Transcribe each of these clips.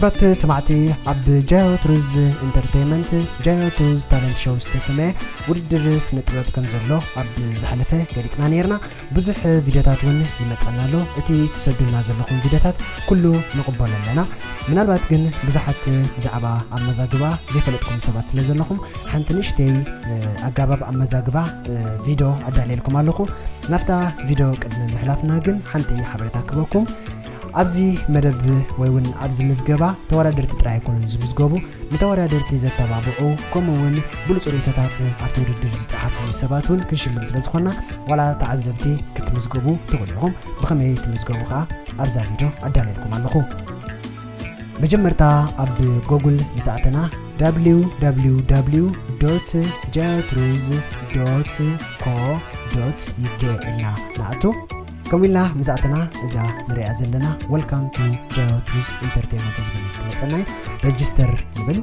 ክቡራት ሰማዕቲ፣ ኣብ ጃዮ ትሩዝ ኢንተርቴይንመንት ጃዮ ትሩዝ ታለንት ሾው ዝተሰመየ ውድድር ስነ ጥበብ ከም ዘሎ ኣብ ዝሓለፈ ገሊጽና ነይርና። ብዙሕ ቪድዮታት እውን ይመጸና ኣሎ። እቲ ትሰዱልና ዘለኹም ቪድዮታት ኩሉ ንቕበሎ ኣለና። ምናልባት ግን ብዙሓት ብዛዕባ ኣመዛግባ ዘይፈለጥኩም ሰባት ስለ ዘለኹም ሓንቲ ንእሽተይ፣ እ፣ ኣጋባብ ኣመዛግባ፣ እ፣ ቪድዮ ኣዳልየልኩም ኣለኹ። ናብታ ቪድዮ ቅድሚ ምሕላፍና ግን ሓንቲ ሓበሬታ ክበኩም። ኣብዚ መደብ ወይ እውን ኣብዚ ምዝገባ ተወዳደርቲ ጥራይ ኣይኮኑን ዝምዝገቡ፣ ንተወዳደርቲ ዘተባብዑ ከምኡ እውን ብሉፅ ርእይቶታት ኣብቲ ውድድር ዝፀሓፉ ሰባት እውን ክንሽልም ስለ ዝኾንና ዋላ ተዓዘብቲ ክትምዝገቡ ትኽእሉ ኢኹም። ብኸመይ ትምዝገቡ ከዓ ኣብዛ ቪድዮ ኣዳልየልኩም ኣለኹ። መጀመርታ ኣብ ጎጉል ምስ ኣተና www ጃዮትሩዝ co uk ኢልና ንኣቱ። ከምኡ ኢልና ምስ ኣተና እዛ ንሪኣ ዘለና Welcome to ጃዮትሩዝ ኢንተርቴይንመንት ዝብል ክመፀና እዩ። ረጅስተር ንብል።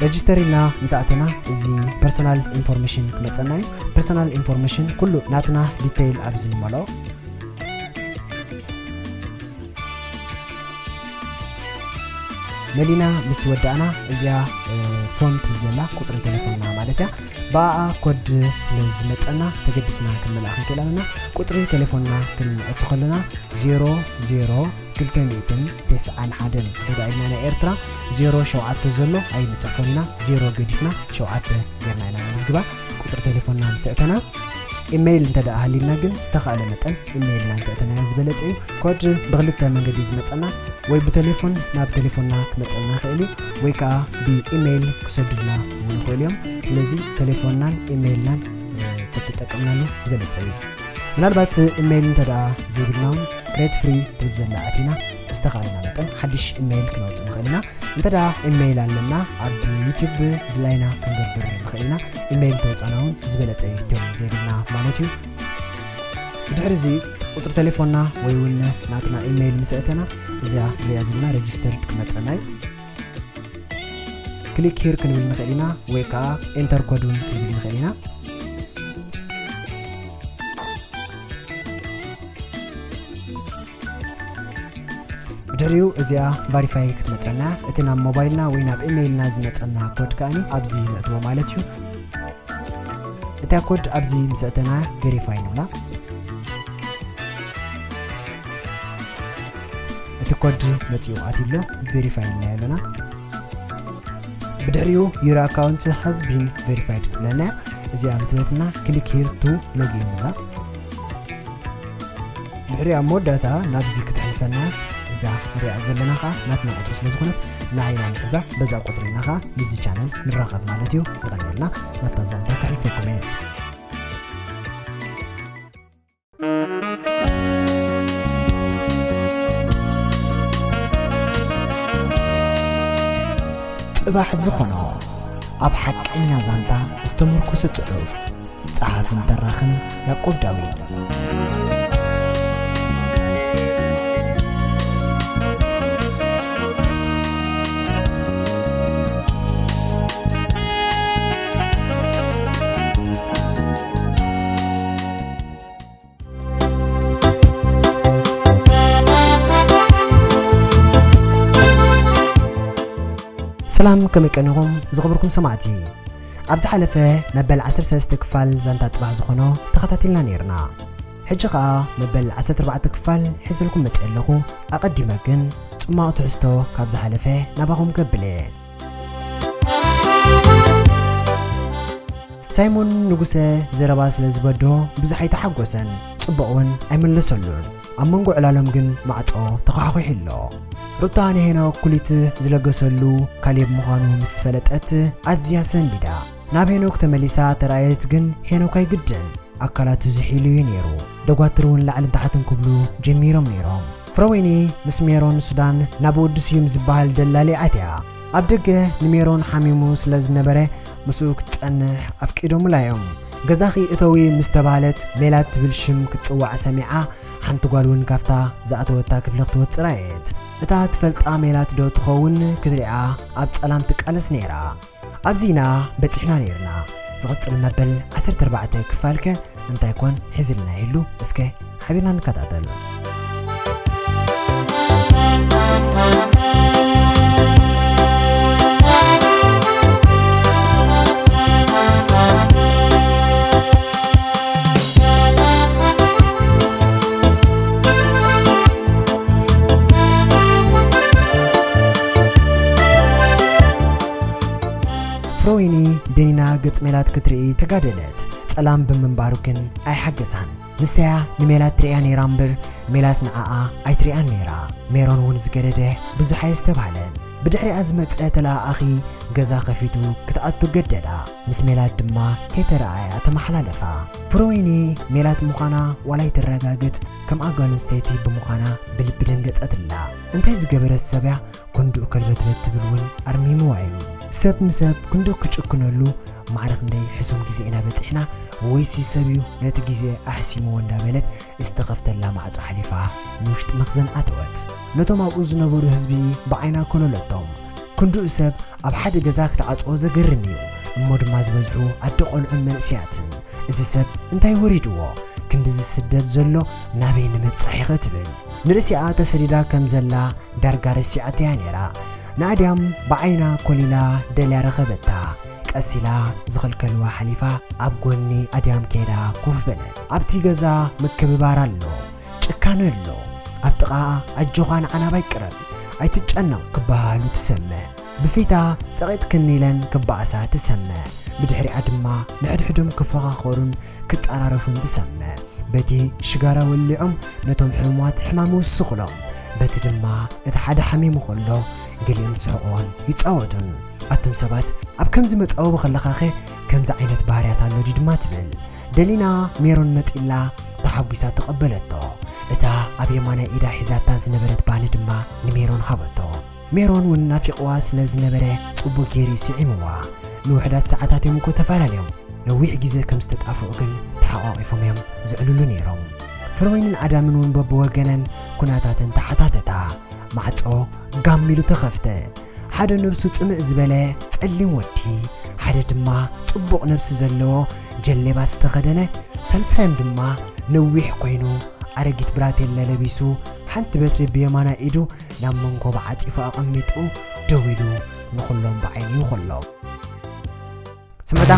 ረጅስተር ኢልና ምስ ኣተና እዚ ፐርሰናል ኢንፎርሜሽን ክመፀና እዩ። ፐርሰናል ኢንፎርሜሽን ኩሉ ናትና ዲቴይል ኣብዚ ንመልኦ። መሊና ምስ ወዳእና እዚኣ፣ እ፣ ፎንት ዘላ ቁፅሪ ቴሌፎንና ማለት እያ። ብኣኣ ኮድ ስለ ዝመፀና ተገዲስና ክንመልኣ ክንክእል ኣለና። ቁፅሪ ቴሌፎንና ክንእቱ ከለና ዜሮ ዜሮ ክልተ ሚእትን ተስዓን ሓደን እንተደኣ ኢልና ናይ ኤርትራ ዜሮ ሸውዓተ ዘሎ ኣይንፅሕፎን ኢና። ዜሮ ገዲፍና ሸውዓተ ጌርና ኢና ንምዝግባ። ቁፅሪ ቴሌፎንና ምስ እተና ኢሜይል እንተ ደኣ ሃልዩና ግን ዝተኻእለ መጠን ኢሜይልና እንተእተናዮ ዝበለጸ እዩ። ኮድ ብኽልተ መንገዲ እዩ ዝመጸና፣ ወይ ብቴሌፎን ናብ ቴሌፎንና ክመጸና ይኽእል እዩ፣ ወይ ከኣ ብኢሜይል ክሰዱልና እውን ይኽእሉ እዮም። ስለዚ ቴሌፎንናን ኢሜይልናን፣ እ፣ ተተጠቀምናሉ ዝበለጸ እዩ። ምናልባት ኢሜይል እንተ ደኣ ዘይብልና እውን ክሬት ፍሪ ትብል ዘላ ኣቲና ብዝተኻእለና መጠን ሓድሽ ኢሜይል ክነውጽእ ንኽእል ኢና። እንተ ደኣ ኢሜይል ኣለና ኣብ ዩቲዩብ ድላይና ክንገብር ንኽእል ኢና። ኢሜይል ተውጻና እውን ዝበለጸ እዩ። እቶም ዘይብልና ማለት እዩ። ብድሕሪ እዚ ቁጽሪ ቴሌፎንና ወይ እውን ናትና ኢሜይል ምስ ኣእተና እዚኣ ንሪኣ ዘለና ረጅስተርድ ክመጸና እዩ። ክሊክ ሂር ክንብል ንኽእል ኢና ወይ ከዓ ኤንተር ኮድ እውን ክንብል ንኽእል ኢና። ብድሕሪኡ እዚኣ ቫሪፋይ ክትመጸና፣ እቲ ናብ ሞባይልና ወይ ናብ ኢሜይልና ዝመጸና ኮድ ከኣ ኣብዚ ነእትዎ ማለት እዩ። እታ ኮድ ኣብዚ ምስ ኣእተና ቬሪፋይ ንብላ። እቲ ኮድ መጺኡ ኣትዩ ኣሎ፣ ቬሪፋይ ንብላ ኣለና። ብድሕሪኡ your account has been verified ትብለና እያ። እዚኣ ምስ በትና ክሊክ ሂር ቱ ሎጊን ንብላ። ድሕሪኣ ኣብ መወዳእታ ናብዚ ክትሕልፈና እዛ ንሪኣ ዘለና ኸዓ ናትና ቁፅሪ ስለ ዝኾነት ንዓይና ንሕዛ፣ በዛ ቁፅሪ ኢና ኸዓ ምስዚ ቻነል ንራኸብ ማለት እዩ። ይቐንየልና፣ ናብታ ዛንታ ከሕልፈኩም እየ። ጽባሕ ዝኾኖ ኣብ ሓቀኛ ዛንታ ዝተመርኮሰ ጽሑፍ። ጸሓፍን ተራኽን ያዕቆብ ዳዊት። ሰላም፣ ከመይ ቀኒኹም ዝኸበርኩም ሰማዕቲ? ኣብ ዝሓለፈ መበል ዓሰርተ ሰለስተ ክፋል ዛንታ ጽባሕ ዝኾኖ ተኸታቲልና ነይርና። ሕጂ ኸኣ መበል ዓሰርተ ኣርባዕተ ክፋል ሒዘልኩም መጺአ ኣለኹ። ኣቐዲመ ግን ጽማቕ ትሕዝቶ ካብ ዝሓለፈ ናባኹም ከብል እየ። ሳይሞን ንጉሰ ዘረባ ስለ ዝበዶ ብዙሕ ኣይተሓጎሰን፣ ጽቡቕ እውን ኣይመለሰሉን። ኣብ መንጎ ዕላሎም ግን ማዕጾ ተዃሕኲሑ ኣሎ። ሩታ ንሄኖክ ኩሊት ዝለገሰሉ ካሌብ ምዃኑ ምስ ፈለጠት ኣዝያ ሰንቢዳ። ናብ ሄኖክ ተመሊሳ ተራእየት፣ ግን ሄኖክ ኣይግድን ኣካላቱ ዝሒሉ እዩ ነይሩ። ደጓትር እውን ላዕልን ታሕትን ክብሉ ጀሚሮም ነይሮም። ፍረወይኒ ምስ ሜሮን ሱዳን ናብ ወዲ ስዩም ዝበሃል ደላሊ ኣትያ። ኣብ ደገ ንሜሮን ሓሚሙ ስለ ዝነበረ ምስኡ ክትጸንሕ ኣፍቂዶምላ እዮም። ገዛኺ እተዊ ምስ ተባህለት ሜላት ትብል ሽም ክትጽዋዕ ሰሚዓ፣ ሓንቲ ጓል እውን ካብታ ዝኣተወታ ክፍሊ ክትወጽእ ረኣየት። እታ ትፈልጣ ሜላት ዶ ትኸውን ክትሪኣ ኣብ ጸላም ትቃለስ ነይራ። ኣብዚ ኢና በጺሕና ነይርና። ዝቕጽል መበል ዓሰርተ ኣርባዕተ ክፋልከ እንታይ ኮን ሒዝልና ይህሉ? እስከ ሓቢርና ንከታተል። ፍሮይኒ ደኒና ገጽ ሜላት ክትርኢ ተጋደለት። ጸላም ብምንባሩ ግን ኣይሓገዛን። ንሳያ ንሜላት ትርእያ ነይራ እምበር፣ ሜላት ንዓኣ ኣይትርእያን ነይራ። ሜሮን እውን ዝገደደ ብዙሕ ኣየስተብሃለን። ብድሕሪኣ ዝመጸ ተለኣኣኺ ገዛ ከፊቱ ክትኣቱ ገደዳ። ምስ ሜላት ድማ ከይተረኣያ ተመሓላለፋ። ፍሮይኒ ሜላት ምዃና ዋላ ኣይትረጋገጽ፣ ከም ኣጓል ኣንስተይቲ ብምዃና ብልቢ ደንገጸትላ። እንታይ ዝገበረት ሰብ እያ? ክንድኡ ከልበትበት ትብል እውን ኣርሚምዋ እዩ። ሰብ ንሰብ ክንድኡ ክጭክነሉ ማዕረ ክንደይ ሕሱም ግዜ ኢና በጺሕና፣ ወይሲ ሰብ እዩ ነቲ ግዜ ኣሕሲምዎ እንዳበለት ዝተኸፍተላ ማዕጾ ሓሊፋ ንውሽጢ መኽዘን ኣተወት። ነቶም ኣብኡ ዝነበሩ ህዝቢ ብዓይና ኮለለቶም። ክንድኡ ሰብ ኣብ ሓደ ገዛ ክትዓጽዎ ዘገርም እዩ። እሞ ድማ ዝበዝሑ ኣደ ቆልዑን መንእሰያትን። እዚ ሰብ እንታይ ወሪድዎ? ክንድዚ ስደት ዘሎ ናበይ ንምብጻሕ ኢኸ ትብል? ንርእሲኣ ተሰዲዳ ከም ዘላ ዳርጋ ረሲዓቶ እያ ነይራ። ንኣድያም ብዓይና ኮሊላ ደልያ ረኸበታ። ቀስ ኢላ ዝኸልከልዋ ሓሊፋ ኣብ ጎኒ ኣድያም ከይዳ ኮፍ በለት። ኣብቲ ገዛ ምክብባር ኣሎ፣ ጭካነ ኣሎ። ኣብ ጥቓኣ ኣጆኻ ንዓና ባይ ቅረብ፣ ኣይትጨነቕ ክበሃሃሉ ትሰምዕ። ብፊታ ጸቒጥክኒ ኢለን ክበኣሳ ትሰምዕ። ብድሕሪኣ ድማ ንሕድሕዶም ክፈኻኸሩን ክጠራረፉን ትሰምዕ። በቲ ሽጋራ ወሊዖም ነቶም ሕሙማት ሕማም ይውስኹሎም። በቲ ድማ እቲ ሓደ ሓሚሙ ከሎ ገሊኦም ይስሕቑን ይጻወቱን። ኣቱም ሰባት ኣብ ከምዚ መጻወቢ ከለኻኸ ከምዚ ዓይነት ባህርያት ኣሎ ድዩ ድማ ትብል። ደሊና ሜሮን መጺላ ተሓጒሳ ተቐበለቶ። እታ ኣብ የማናይ ኢዳ ሒዛታ ዝነበረት ባኒ ድማ ንሜሮን ሃበቶ። ሜሮን እውን ናፊቕዋ ስለ ዝነበረ ጽቡቕ ገይሩ ስዒምዋ። ንውሑዳት ሰዓታት እዮም እኮ ተፈላለዮም። ነዊሕ ግዜ ከም ዝተጣፍኡ ግን ተሓቋቒፎም እዮም ዝዕልሉ ነይሮም። ፍረወይንን ኣዳምን እውን በብወገነን ኩነታተን ተሓታተታ። ማዕጾ ጋም ኢሉ ተኸፍተ። ሓደ ነብሱ ጽምእ ዝበለ ጸሊም ወዲ፣ ሓደ ድማ ጽቡቕ ነብሲ ዘለዎ ጀሌባ ዝተኸደነ፣ ሳልሳዮም ድማ ነዊሕ ኮይኑ ኣረጊት ብራቴለ ለቢሱ፣ ሓንቲ በትሪ ብየማናይ ኢዱ ናብ መንኮባ ዓጺፉ ኣቐሚጡ ደው ኢሉ ንኹሎም ብዓይኑ ይኹሎም። ስምዕታ፣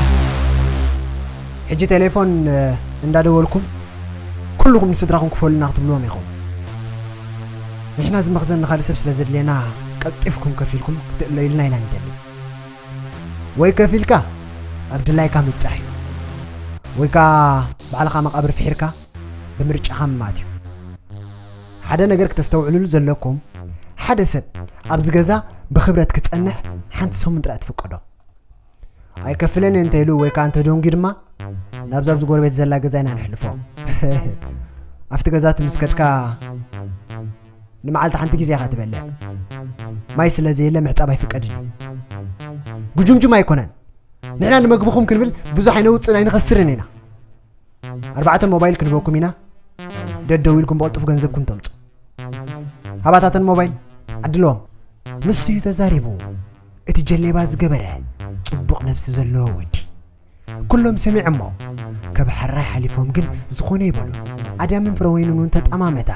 ሕጂ ቴሌፎን፣ እ፣ እንዳደወልኩም ኩልኹም ንስድራኹም ክፈሉና ክትብልዎም ኢኹም። ንሕና እዚ መኽዘን ንኻልእ ሰብ ስለ ዘድልየና ቀልጢፍኩም ከፊልኩም ክትእለዩልና ኢና ንደሊ። ወይ ከፊልካ ኣብ ድላይካ ምብጻሕ እዩ፣ ወይ ከኣ ባዕልኻ መቓብር ፍሒርካ ብምርጫኻ ምማት እዩ። ሓደ ነገር ክተስተውዕሉሉ ዘለኩም፣ ሓደ ሰብ ኣብዚ ገዛ ብኽብረት ክጸንሕ ሓንቲ ሰሙን ጥራይ ትፍቀዶ። ኣይከፍለን እንተ ኢሉ ወይ ከኣ እንተ ደንጉዩ ድማ ናብዛ ኣብዚ ጎረቤት ዘላ ገዛ ኢና ነሕልፎ። ኣብቲ ገዛ እቲ ምስ ከድካ ንመዓልቲ ሓንቲ ግዜ ኢኻ ትበልዕ። ማይ ስለ ዘየለ ምሕጻብ ኣይፍቀድን እዩ። ጉጅምጅም ኣይኮነን። ንሕና ንመግብኹም ክንብል ብዙሕ ኣይነውጽእን ኣይንኸስርን ኢና። ኣርባዕተ ሞባይል ክንህበኩም ኢና። ደደው ኢልኩም ብቐልጡፍ ገንዘብኩም ተምጹ። ሃባታተን ሞባይል ዓድለዎም። ንሱ እዩ ተዛሪቡ። እቲ ጀሌባ ዝገበረ ጽቡቕ ነብሲ ዘለዎ ወዲ። ኩሎም ሰሚዖሞ። ካብ ሕራይ ሓሊፎም ግን ዝኾነ ይበሉ። ኣዳምን ፍረወይንን እውን ተጠማመታ።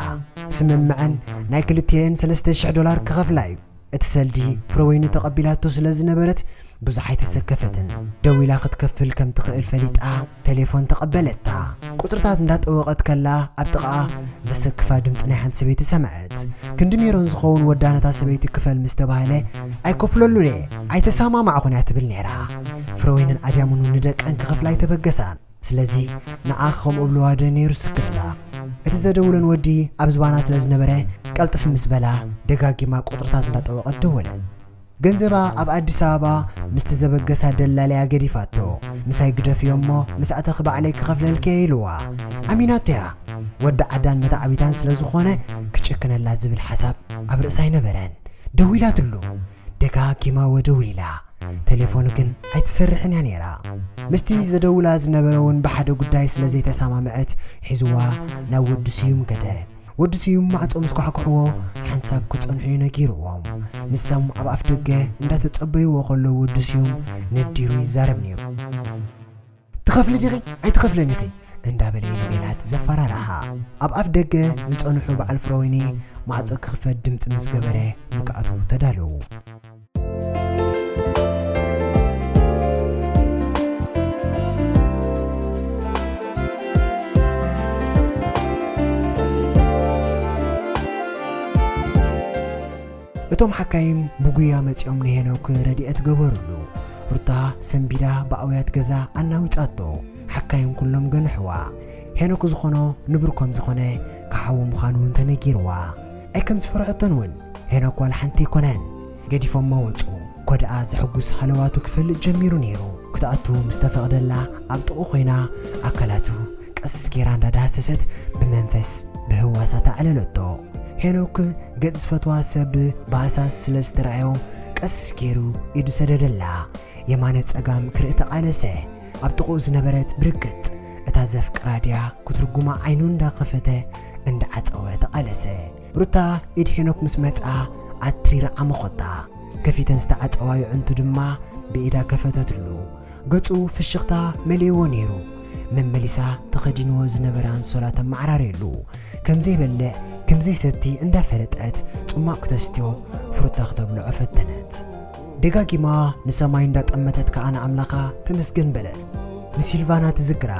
ስምምዐን ናይ ክልቲኤን ሰለስተ ሽሕ ዶላር ክኸፍላ እዩ። እቲ ሰልዲ ፍረወይኒ ተቐቢላቶ ስለ ዝነበረት ብዙሕ ኣይተሰከፈትን። ደው ኢላ ክትከፍል ከም ትኽእል ፈሊጣ ቴሌፎን ተቐበለታ። ቁጽርታት እንዳጠወቐት ከላ ኣብ ጥቓኣ ዘሰክፋ ድምጺ ናይ ሓንቲ ሰበይቲ ሰምዐት። ክንዲ ሜሮን ዝኸውን ወዳ ነታ ሰበይቲ ክፈል ምስ ተባህለ ኣይከፍለሉን እየ፣ ኣይተሰማማዕኹን እያ ትብል ነይራ። ፍረወይንን ኣድያምን እውን ንደቀን ክኸፍላ ኣይተበገሳን። ስለዚ ንዓ ከምኡ ብለዋ ዶ ነይሩ ስክፍታ? እቲ ዘደውለን ወዲ ኣብ ዝባና ስለ ዝነበረ ቀልጥፍ ምስ በላ ደጋጊማ ቁጽርታት እንዳጠወቐት ደወለት። ገንዘባ ኣብ ኣዲስ ኣበባ ምስቲ ዘበገሳ ደላላያ ገዲፋቶ። ምሳይ ግደፍዮ እሞ ምስ ኣተኺ ባዕለይ ክኸፍለልኪ እየ ኢልዋ። ኣሚናቶ እያ። ወዲ ዓዳን መተዓቢታን ስለ ዝኾነ ክጭክነላ ዝብል ሓሳብ ኣብ ርእሳ ኣይነበረን። ደዊላትሉ። ደጋጊማ ወደዊላ። ቴሌፎኑ ግን ኣይትሰርሕን እያ ነይራ። ምስቲ ዘደውላ ዝነበረ እውን ብሓደ ጉዳይ ስለ ዘይተሰማምዐት ሒዝዋ ናብ ወዲ ስዩም ከደ። ወዲ ስዩም ማዕጾ ምስ ኳሕኩሕዎ ሓንሳብ ክጸንሑ እዩ ነጊርዎም። ንሶም ኣብ ኣፍ ደገ እንዳተጸበይዎ ከለዉ ወዲ ስዩም ነዲሩ ይዛረብ ነይሩ። "ትኸፍሊ ዲኺ ኣይትኸፍልን ኢኺ? እንዳበለ እዩ ንሜላት ዘፈራርሓ። ኣብ ኣፍ ደገ ዝጸንሑ በዓል ፍረወይኒ ማዕጾ ክኽፈት ድምጺ ምስ ገበረ ንክኣትዉ ተዳለዉ። እቶም ሓካይም ብጉያ መጺኦም ንሄኖክ ረድኤት ገበሩሉ። ሩታ ሰንቢዳ ብኣውያት ገዛ ኣናዊጻቶ። ሓካይም ኩሎም ገንሕዋ። ሄኖክ ዝኾኖ ንቡር ከም ዝኾነ ክሓዊ ምዃኑ እውን ተነጊርዋ። ኣይ ከም ዝፈርሐቶን እውን ሄኖክ ዋላ ሓንቲ ኣይኮነን። ገዲፎሞ ወጹ። እኮ ደኣ ዘሐጉስ ሃለዋቱ ክፈልጥ ጀሚሩ ነይሩ። ክትኣቱ ምስ ተፈቕደላ ኣብ ጥቕኡ ኮይና ኣካላቱ ቀስ ጌራ እንዳዳህሰሰት ብመንፈስ ብህዋሳ ተዓለለቶ። ሄኖክ ገጽ ዝፈትዋ ሰብ ብሃሳስ ስለ ዝተረኣዮ ቀስ ጌሩ ኢዱ ሰደደላ። የማነ ጸጋም ክርኢ ተቓለሰ። ኣብ ጥቕኡ ዝነበረት ብርግጽ እታ ዘፍቅራ ድያ ክትርጉማ ዓይኑ እንዳኸፈተ እንዳዓጸወ ተቓለሰ። ሩታ ኢድ ሄኖክ ምስ መጽኣ ኣትሪራ ዓመኾታ። ከፊተን ዝተዓጸዋ የዕንቱ ድማ ብኢዳ ከፈተትሉ። ገጹ ፍሽኽታ መሊእዎ ነይሩ። መመሊሳ ተኸዲንዎ ዝነበረ ኣንሶላ ተመዓራርየሉ። ከም ዘይበልዕ፣ ከም ዘይሰቲ እንዳፈለጠት ጽማቕ ክተስትዮ ፍሩታ ክተብልዖ ፈተነት። ደጋጊማ ንሰማይ እንዳጠመተት ከኣ ንኣምላኻ ተመስገን በለት። ንሲልቫና ትዝክራ።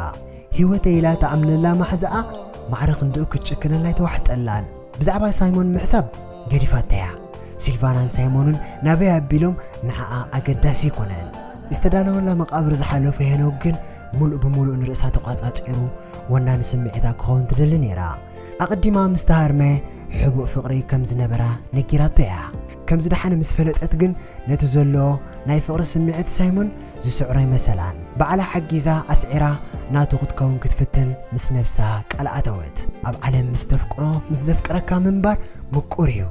ህይወተይ ኢላ ተኣምነላ ማሕዛኣ ማዕረ ክንድኡ ክትጭክነላ ኣይተዋሕጠላን። ብዛዕባ ሳይሞን ምሕሳብ ገዲፋተያ። ሲልቫናን ሳይሞንን ናበይ ኣቢሎም ንዓኣ ኣገዳሲ ኣይኮነን። ዝተዳለወላ መቓብር ዝሓለፈ ሄኖክ ግን ምሉእ ብምሉእ ንርእሳ ተቋጻጺሩ ወናኒ ስምዒታ ክኸውን ትደሊ ነይራ። ኣቐዲማ ምስ ተሃርመ ሕቡእ ፍቕሪ ከም ዝነበራ ነጊራቶ እያ። ከም ዝደሓነ ምስ ፈለጠት ግን ነቲ ዘሎ ናይ ፍቕሪ ስምዒት ሳይሞን ዝስዕሮ ኣይመሰላን። ባዕላ ሓጊዛ ኣስዒራ ናቱ ክትከውን ክትፍትን ምስ ነብሳ ቃል ኣተወት። ኣብ ዓለም ምስ ተፍቅሮ ምስ ዘፍቅረካ ምንባር ምቁር እዩ።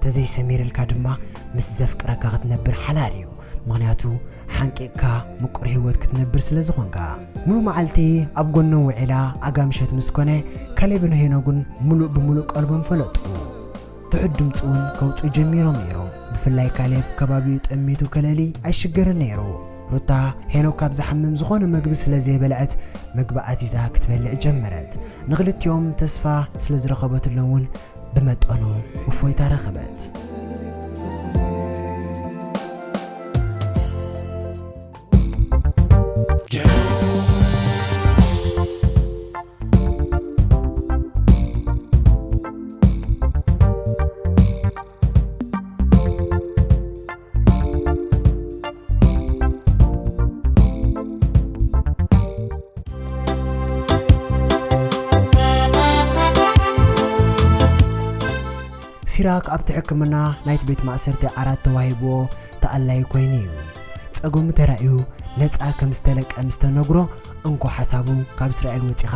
ተዘይሰሚርልካ ድማ ምስ ዘፍቅረካ ክትነብር ሓላል እዩ። ምኽንያቱ ሓንቂቕካ ምቁር ህይወት ክትነብር ስለ ዝኾንካ። ሙሉ መዓልቲ ኣብ ጎኖም ውዒላ ኣጋ ምሸት ምስ ኮነ ካሌብን ሄኖግን ሙሉእ ብሙሉእ ቀልቦም ፈለጡ። ትሑት ድምፂ እውን ከውፅኡ ጀሚሮም ነይሮም። ብፍላይ ካሌብ ከባቢኡ ጠሚቱ ከለሊ ኣይሽገርን ነይሩ። ሩታ ሄኖክ ካብ ዝሓምም ዝኾነ መግቢ ስለ ዘይበልዐት መግቢ ኣዚዛ ክትበልዕ ጀመረት። ንኽልቲኦም ተስፋ ስለ ዝረኸበትሎም እውን ብመጠኑ እፎይታ ረኸበት። ሲራክ ኣብቲ ሕክምና ናይቲ ቤት ማእሰርቲ ዓራት ተዋሂብዎ ተኣላይ ኮይኑ እዩ። ጸገሙ ተራእዩ ነጻ ከም ዝተለቀ ምስ ተነግሮ፣ እንኮ ሓሳቡ ካብ እስራኤል ወጺኻ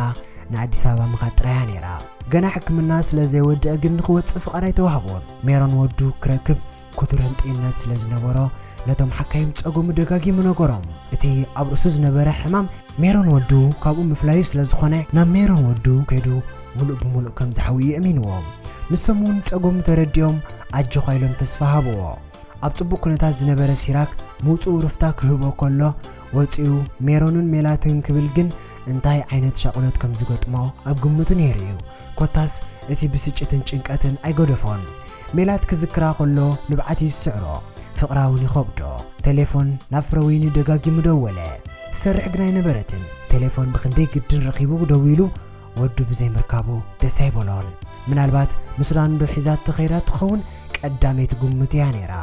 ንኣዲስ ኣበባ ምኻድ ጥራያ ነይራ። ገና ሕክምና ስለ ዘይወድአ ግን ንኽወጽእ ፍቓድ ኣይተዋህቦን። ሜሮን ወዱ ክረክብ ክቱር ህንጥይነት ስለ ዝነበሮ፣ ነቶም ሓካይም ጸገሙ ደጋጊሙ ነገሮም። እቲ ኣብ ርእሱ ዝነበረ ሕማም ሜሮን ወዱ ካብኡ ምፍላዩ ስለ ዝኾነ፣ ናብ ሜሮን ወዱ ከይዱ ምሉእ ብምሉእ ከም ዝሓዊ የእሚንዎም። ንሶም እውን ጸገሙ ተረዲኦም ኣጆኻ ኢሎም ተስፋ ሃብዎ። ኣብ ጽቡቕ ኩነታት ዝነበረ ሲራክ ምውጽኡ ሩፍታ ክህቦ ከሎ፣ ወጺኡ ሜሮንን ሜላትን ክብል ግን እንታይ ዓይነት ሻቕሎት ከም ዝገጥሞ ኣብ ግምቱ ነይሩ እዩ። ኮታስ እቲ ብስጭትን ጭንቀትን ኣይገደፎን። ሜላት ክዝክራ ከሎ ንብዓት እዩ ዝስዕሮ። ፍቕራ እውን ይኸብዶ። ቴሌፎን ናብ ፍረወይኒ ደጋጊሙ ደወለ። ትሰርሕ ግን ኣይነበረትን። ቴሌፎን ብኽንደይ ግድን ረኺቡ ደዊሉ ወዱ ብዘይምርካቡ ደስ ኣይበሎን። ምናልባት ንሱዳን ዶ ሒዛቶ ከይዳ ትኸውን ቀዳመይቲ ግምቱ እያ ነይራ።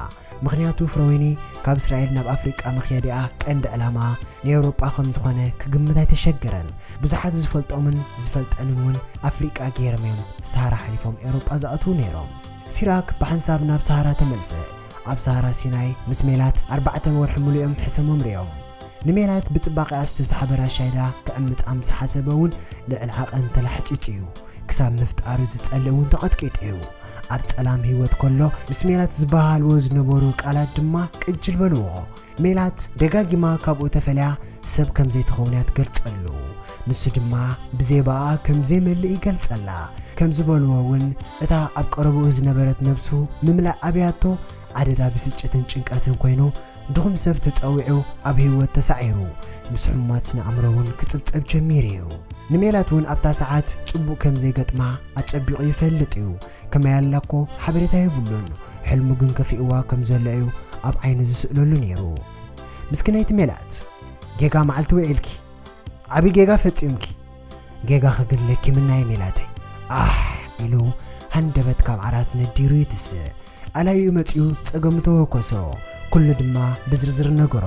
ምኽንያቱ ፍረወይኒ ካብ እስራኤል ናብ ኣፍሪቃ ምኽያድኣ ቀንዲ ዕላማ ንኤውሮጳ ከም ዝኾነ ክግምት ኣይተሸገረን። ብዙሓት ዝፈልጦምን ዝፈልጠንን እውን ኣፍሪቃ ገይሮም እዮም ሳሃራ ሓሊፎም ኤውሮጳ ዝኣትዉ ነይሮም። ሲራክ ብሓንሳብ ናብ ሳሃራ ተመልሰ። ኣብ ሳሃራ ሲናይ ምስ ሜላት ኣርባዕተ ወርሒ ሙሉኦም ሕሰሞም ርእዮም። ንሜላት ብጽባቐኣ ዝተሳሕበ ራሻይዳ ክዕምጻ ምስ ሓሰበ እውን ልዕሊ ዓቐን ተላሕጺጹ እዩ። ክሳብ ምፍጣሩ ዝጸልእ እውን ተቐጥቂጡ እዩ። ኣብ ጸላም ህይወት ከሎ ምስ ሜላት ዝበሃልዎ ዝነበሩ ቃላት ድማ ቅጅል በልዎ። ሜላት ደጋጊማ ካብኡ ተፈልያ ሰብ ከም ዘይትኸውን እያ ትገልጸሉ። ንሱ ድማ ብዘይ ብኣኣ ከም ዘይመልእ ይገልጸላ። ከም ዝበልዎ እውን እታ ኣብ ቀረብኡ ዝነበረት ነብሱ ምምላእ ኣብያቶ ኣደዳ ብስጭትን ጭንቀትን ኮይኑ ድኹም ሰብ ተጸዊዑ ኣብ ህይወት ተሳዒሩ፣ ምስ ሕሙማት ስነ ኣእምሮ እውን ክጽብጸብ ጀሚሩ እዩ። ንሜላት እውን ኣብታ ሰዓት ጽቡቕ ከም ዘይገጥማ ኣጸቢቑ ይፈልጥ እዩ። ከመይ ኣላ እኮ ሓበሬታ የብሉን። ሕልሙ ግን ከፊእዋ ከም ዘሎ እዩ ኣብ ዓይኑ ዝስእለሉ ነይሩ። ምስኪነይቲ ሜላት፣ ጌጋ መዓልቲ ውዒልኪ፣ ዓቢ ጌጋ ፈጺምኪ። ጌጋኺ ግን ለኪምና እዩ ሜላተይ። ኣሕ ኢሉ ሃንደበት ካብ ዓራት ነዲሩ ይትስእ። ኣላይኡ መጺኡ ጸገሙ ተወከሶ። ኩሉ ድማ ብዝርዝር ነገሮ።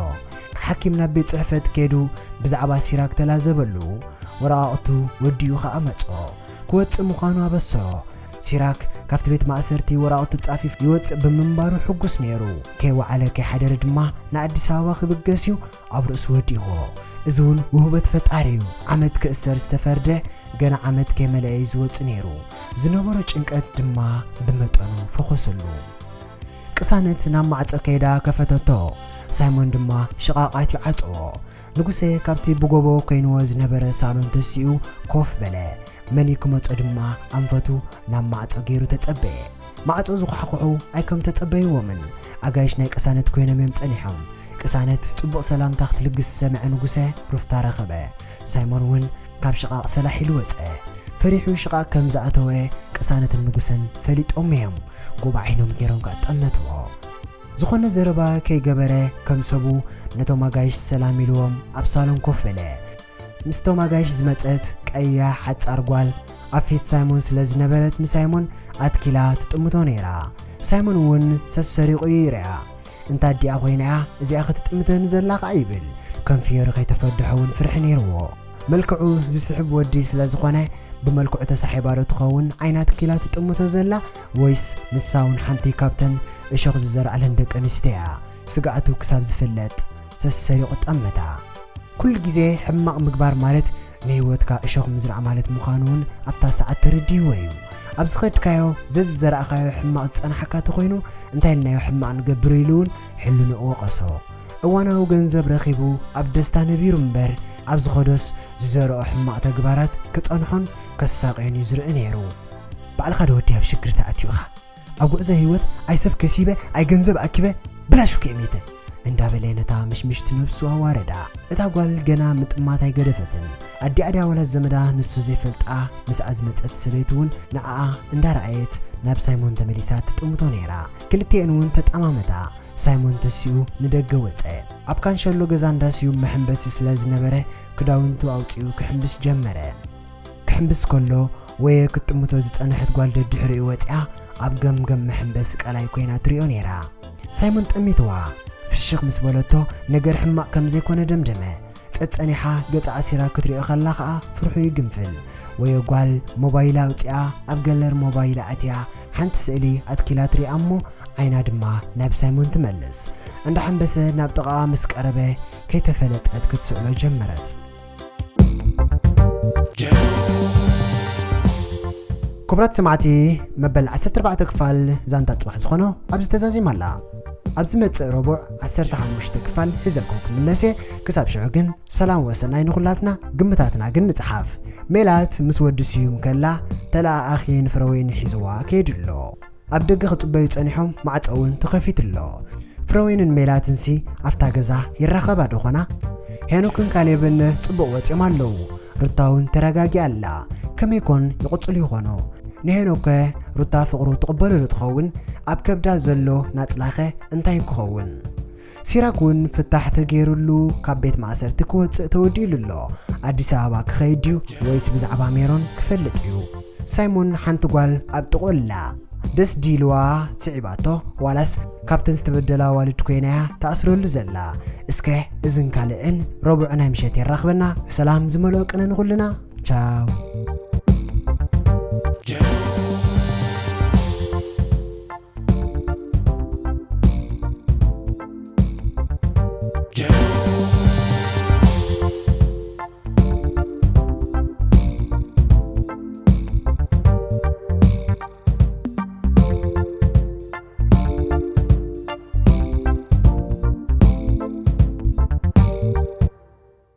ሓኪም ናብ ቤት ጽሕፈት ከይዱ ብዛዕባ ሲራክ ተላዘበሉ። ወረቓቕቱ ወዲኡ ኸኣ መጾ። ክወጽእ ምዃኑ ኣበሰሮ። ሲራክ ካብቲ ቤት ማእሰርቲ ወረቓቕቱ ጻፊፍ ይወጽእ ብምንባሩ ሕጉስ ነይሩ። ከይወዓለ ከይሓደረ ድማ ንኣዲስ ኣበባ ክብገስ እዩ ኣብ ርእሱ ወዲእዎ። እዚ እውን ውህበት ፈጣሪ እዩ። ዓመት ክእሰር ዝተፈርደ ገና ዓመት ከይመለአ እዩ ዝወጽእ ነይሩ። ዝነበሮ ጭንቀት ድማ ብመጠኑ ፈኾሰሉ። ቅሳነት ናብ ማዕጾ ከይዳ ከፈተቶ። ሳይሞን ድማ ሽቓቕ ኣትዩ ዓጸዎ። ንጉሰ ካብቲ ብጎቦ ኮይንዎ ዝነበረ ሳሎን ተሲኡ ኮፍ በለ። መን እዩ ክመጾ ድማ ኣንፈቱ ናብ ማዕጾ ገይሩ ተጸበየ። ማዕጾ ዝኳሕኩሑ ኣይከም ተጸበይዎምን። ኣጋይሽ ናይ ቅሳነት ኮይኖም እዮም ጸኒሖም። ቅሳነት ጽቡቕ ሰላምታ ክትልግስ ዝሰምዐ ንጉሰ ሩፍታ ረኸበ። ሳይሞን እውን ካብ ሽቓቕ ሰላሕ ኢሉ ወጸ። ፈሪሑ ሽቓቕ ከም ዝኣተወ ቅሳነትን ንጉሰን ፈሊጦም እዮም። ጉባዕ ዓይኖም ገይሮም ከኣ ጠመትዎ። ዝኾነ ዘረባ ከይገበረ ከም ሰቡ ነቶም ኣጋይሽ ሰላም ኢልዎም ኣብ ሳሎን ኮፍ በለ። ምስቶም ኣጋይሽ ዝመጸት ቀያሕ ሓጻር ጓል ኣብ ፊት ሳይሞን ስለ ዝነበረት ንሳይሞን ኣትኪላ ትጥምቶ ነይራ። ሳይሞን እውን ሰሰሪቑ ይርእያ። እንታ ኣዲኣ ኮይና እያ እዚኣ ክትጥምተኒ ዘላ ከኣ ይብል። ከም ፍዮሪ ከይተፈድሖ እውን ፍርሒ ነይርዎ። መልክዑ ዝስሕብ ወዲ ስለ ዝኾነ ብመልክዑ ተሳሒባ ዶ ትኸውን ዓይና ኣትኪላ ትጥምቶ ዘላ፣ ወይስ ንሳ እውን ሓንቲ ካብተን እሾኽ ዝዘርኣለን ደቂ ኣንስትዮ እያ? ስግኣቱ ክሳብ ዝፍለጥ ሰሰሪቑ ጠመታ። ኩሉ ግዜ ሕማቕ ምግባር ማለት ንህይወትካ እሾኽ ምዝራእ ማለት ምዃኑ እውን ኣብታ ሰዓት ተረዲእዎ እዩ። ኣብ ዝኸድካዮ ዘዝዘራእካዮ ሕማቕ ዝጸናሓካ ተኾይኑ እንታይ ኢልናዮ ሕማቕ ንገብር ኢሉ እውን ሕልንኡ ወቐሶ። እዋናዊ ገንዘብ ረኺቡ ኣብ ደስታ ነቢሩ እምበር ኣብ ዝኸዶስ ዝዘርኦ ሕማቕ ተግባራት ክጸንሖን ከሳቕዮን እዩ ዝርኢ ነይሩ። ባዕልኻ ዶ ወዲ ኣብ ሽግር ተኣትዩኻ? ኣብ ጉዕዞ ህይወት ኣይ ሰብ ከሲበ ኣይ ገንዘብ ኣኪበ ብላሽ እኮ እየ ሜተ እንዳበለ ነታ ምሽምሽቲ ነብሱ ኣዋረዳ። እታ ጓል ገና ምጥማት ኣይገደፈትን። ኣዲኣ ድያ ዋላ ዘመዳ ንሱ ዘይፈልጣ ምስኣ ዝመጸት ሰበይቲ እውን ንዓኣ እንዳረኣየት ናብ ሳይሞን ተመሊሳ ትጥምቶ ነይራ። ክልቲኤን እውን ተጠማመታ። ሳይሞን ተሲኡ ንደገ ወጸ። ኣብ ካንሸሎ ገዛ እንዳ ስዩም መሐንበሲ ስለ ዝነበረ ክዳውንቱ ኣውጺኡ ክሕምብስ ጀመረ። ክሕምብስ ከሎ ወየ ክትጥምቶ ዝጸንሐት ጓል ደድሕሪኡ ወጺኣ ኣብ ገምገም መሐንበሲ ቀላይ ኮይና ትሪኦ ነይራ። ሳይሞን ጠሚትዋ። ፍሽኽ ምስ በለቶ ነገር ሕማቕ ከም ዘይኮነ ደምደመ። ጸጸኒሓ ገጻ ኣሲራ ክትሪኦ ከላ ከኣ ፍርሑ ይግንፍል። ወየ ጓል ሞባይላ ኣውጺኣ ኣብ ገለር ሞባይላ ኣትያ ሓንቲ ስእሊ ኣትኪላ ትሪኣ እሞ ዓይና ድማ ናብ ሳይሞን ትመልስ። እንዳሐንበሰ ናብ ጥቓኣ ምስ ቀረበ ከይተፈለጠት ክትስእሎ ጀመረት። ክቡራት ሰማዕቲ፣ መበል ዓሰርተ ኣርባዕተ ክፋል ዛንታ ጽባሕ ዝኾኖ ኣብዚ ተዛዚማ ኣላ። ኣብ ዝመጽእ ረቡዕ ዓሰርተ ሓሙሽተ ክፋል ሒዘልኩም ክምለስ እየ። ክሳብ ሽዑ ግን ሰላም ወሰናይ ንኹላትና፣ ግምታትና ግን ንጽሓፍ። ሜላት ምስ ወዲ ስዩም ከላ ተለኣኣኺ ንፍረወይኒ ሒዝዋ ከይዱ ኣሎ። ኣብ ደገ ክጽበዩ ጸኒሖም ማዕጾ እውን ተኸፊቱ ኣሎ። ፍረወይንን ሜላትንሲ ኣብታ ገዛ ይራኸባ ዶ ኾና? ሄኖክን ካሌብን ጽቡቕ ወጺኦም ኣለዉ። ሩታ እውን ተረጋጊኣ ኣላ። ከመይ ኮን ይቕጽሉ ይኾኑ? ንሄኖከ ሩታ ፍቕሩ ትቕበሎ ዶ ትኸውን? ኣብ ከብዳ ዘሎ ናጽላኸ እንታይ ክኸውን? ሲራክ እውን ፍታሕ ተገይሩሉ ካብ ቤት ማእሰርቲ ክወጽእ ተወዲኡሉ ኣሎ። ኣዲስ ኣበባ ክኸይድ ድዩ ወይስ ብዛዕባ ሜሮን ክፈልጥ እዩ? ሳይሞን ሓንቲ ጓል ኣብ ጥቕኡ ኣላ። ደስ ዲልዋ ስዒባቶ ዋላስ ካብተን ዝተበደላ ኣዋልድ ኮይና እያ ተኣስረሉ ዘላ? እስከ እዝን ካልእን ረቡዕ ናይ ምሸት የራኽበና። ሰላም ዝመልኦ ቅነ ንኹልና። ቻው።